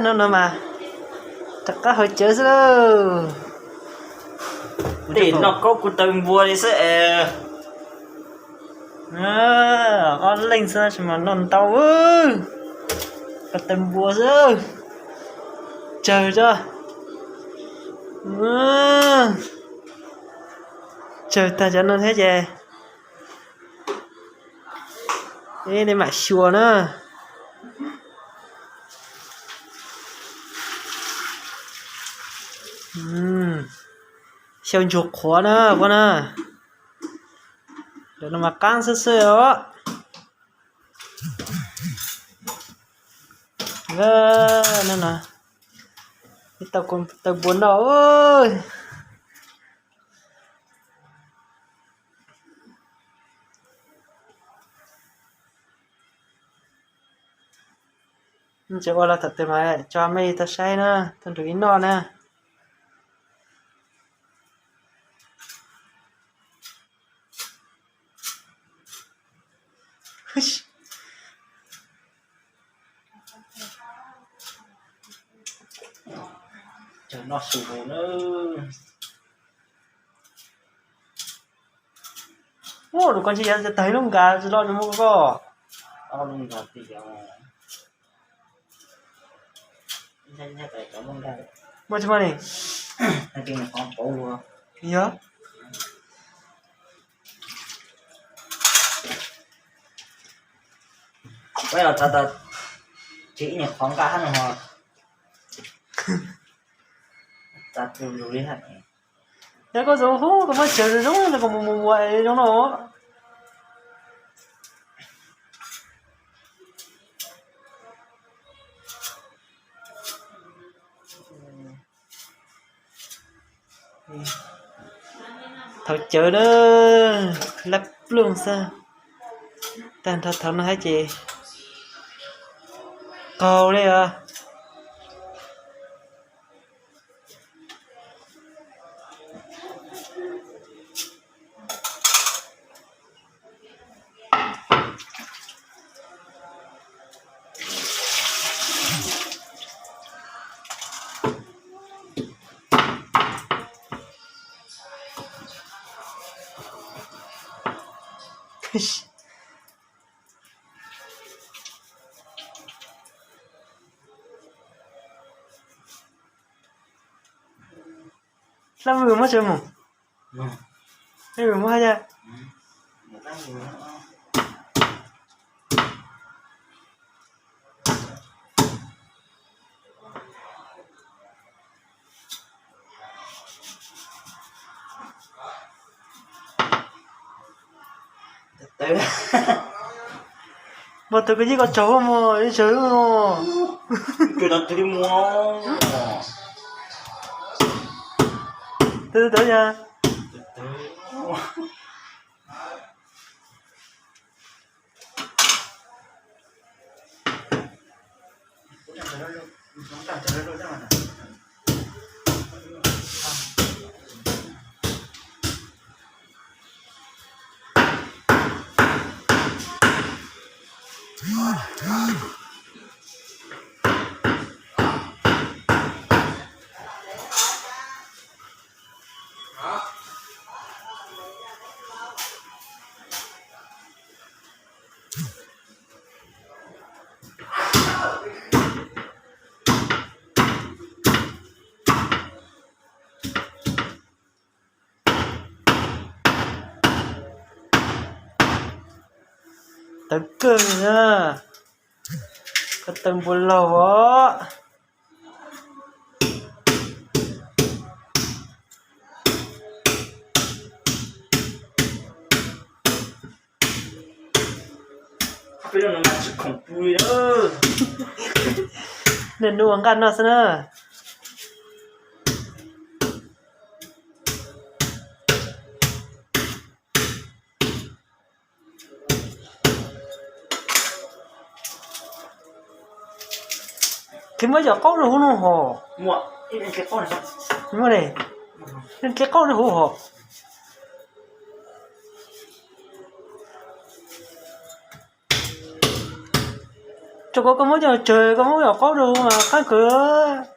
No no mas rov qab haus cawv xwb lauj. Tej noj kaub kuv taw npua li xwb es. Ob leeg xwb tab sis mas noj ntau, kuv taw npua xwb. Tsawg tso. Tsawg tag cov no thiab ces nej mam xyuas na. Xyaw ntsuag qhuav na, ua na. Lawv no mas qaab xwb xwb os. No no, ib tau kuv taw npua noj. Tseem ua los thaum twg mas tso mej tau saib na, tau nrug ib noj na. Noj su na. Ua lus ko ntshe yog tawg lub nkas tsis los nws muaj koj. Muaj tsis muaj ni? Yog. Peb los txav tau tsis ib niag qhov nqaj hab no ho. Txav tus lug li hab. Yog koj txav hub koj muab tsawv zoo zoo no koj mus mus mus zoo no. Thaum cawv na, lab ploog xwb. Tag nrho thaum no hab ces qaug li os. Hlab vwm muab tsawv mus. Hlab vwm muab hab yaj. Npog tug koj yij koj tsaug mus, ib tsaug no. Twb tawv yog. Tawv kawg na, koj taw npua laug os. Niaj hnub ua nqaj noj xwb na. Qhov muab yog qaub rau hauv no hos. Muaj, muaj ne, qhov qaub rau hauv hos. Tso koj, koj muab coj tsawg, koj muab coj qaub rau mas qab kawg.